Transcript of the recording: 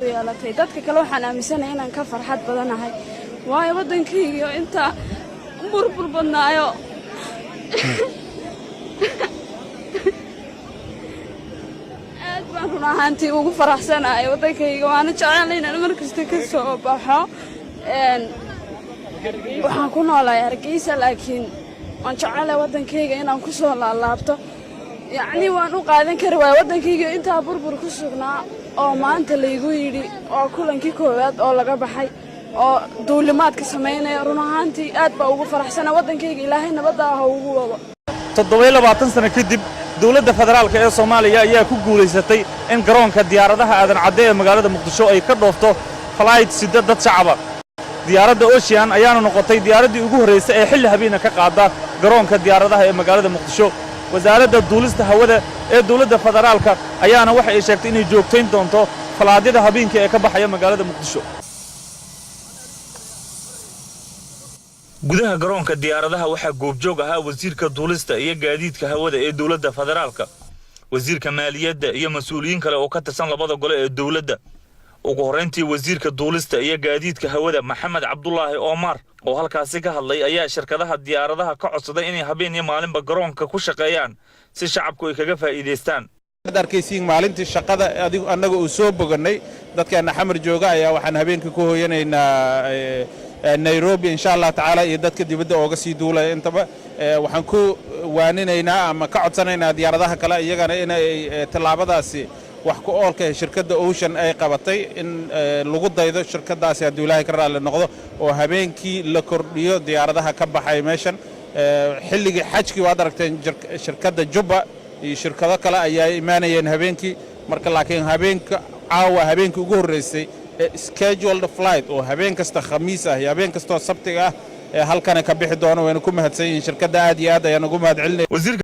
Yeelatay dadka kale, waxaan aaminsanahay inaan ka farxad badanahay, waayo waddankaygiio intaa burbur badnaayo. Aad baan run ahaantii ugu faraxsanahay waddankayga, waana jecel inaan mar kasta ka soo baxo. Waxaan ku noolahay Hargeysa, laakiin waan jecelahay waddankayga inaan ku soo laalaabto. Yacnii waan u qaadan kari waaya waddankayga intaa burbur ku sugnaa oo maanta laygu yidhi oo kulankii koowaad oo laga baxay oo duulimaadka samaynaya. Run ahaantii aad baa ugu faraxsana waddankayga. Ilaahay nabadda ha ugu wado. 27 sano kadib, dowladda federaalka ee Soomaaliya ayaa ku guulaysatay in garoonka diyaaradaha Aadan Cadde ee magaalada Muqdisho ay ka dhoofto flight sida dad shacaba. Diyaaradda Ocean ayaana noqotay diyaaraddii ugu horraysay ee xilli habeena ka qaada garoonka diyaaradaha ee magaalada Muqdisho. Wasaaradda Duulista Hawada ee dowladda federaalka ayaana waxa ay sheegtay inay joogtayn doonto flight-yada habeenka ee ka baxaya magaalada Muqdisho. Gudaha garoonka diyaaradaha waxaa goobjoog ahaa wasiirka duulista iyo gaadiidka hawada ee dowladda federaalka, wasiirka maaliyadda iyo mas-uuliyiin kale oo ka tirsan labada gole ee dowladda. Ugu horrayntii, wasiirka duulista iyo gaadiidka hawada Maxamed Cabdulaahi Oomar oo halkaasi ka hadlay ayaa shirkadaha diyaaradaha ka codsaday inay habeen iyo maalinba garoonka ku shaqeeyaan si shacabku ay kaga faa'iidaystaan. Ad arkaysiin maalintii shaqada adigu annaga uu soo bogannay, dadkeenna Xamar jooga ayaa waxaan habeenkii ku hooyanaynaa Nairobi, insha Allah tacaala, iyo dadka dibadda ooga sii duulaya intaba. Waxaan ku waaninaynaa ama ka codsanaynaa diyaaradaha kale iyagana inay tallaabadaasi wax ku oolka ee shirkadda Ocean ay qabatay in lagu daydo shirkaddaasi, hadduu Ilaahay ka raalli noqdo, oo habeenkii la kordhiyo diyaaradaha ka baxay meeshan. Xilligii xajkii waad aragteen, shirkadda Jubba iyo shirkado kale ayaa imaanayeen habeenkii. Marka laakiin habeenka caawa, habeenkii ugu horraysay ee scheduled flight oo habeen kasta Khamiis ah iyo habeen kastoo Sabtiga ah ee halkana ka bixi doono, wayna ku mahadsan yihiin shirkadda. Aad iyo aad ayaan ugu mahad celinaya. Wasiirka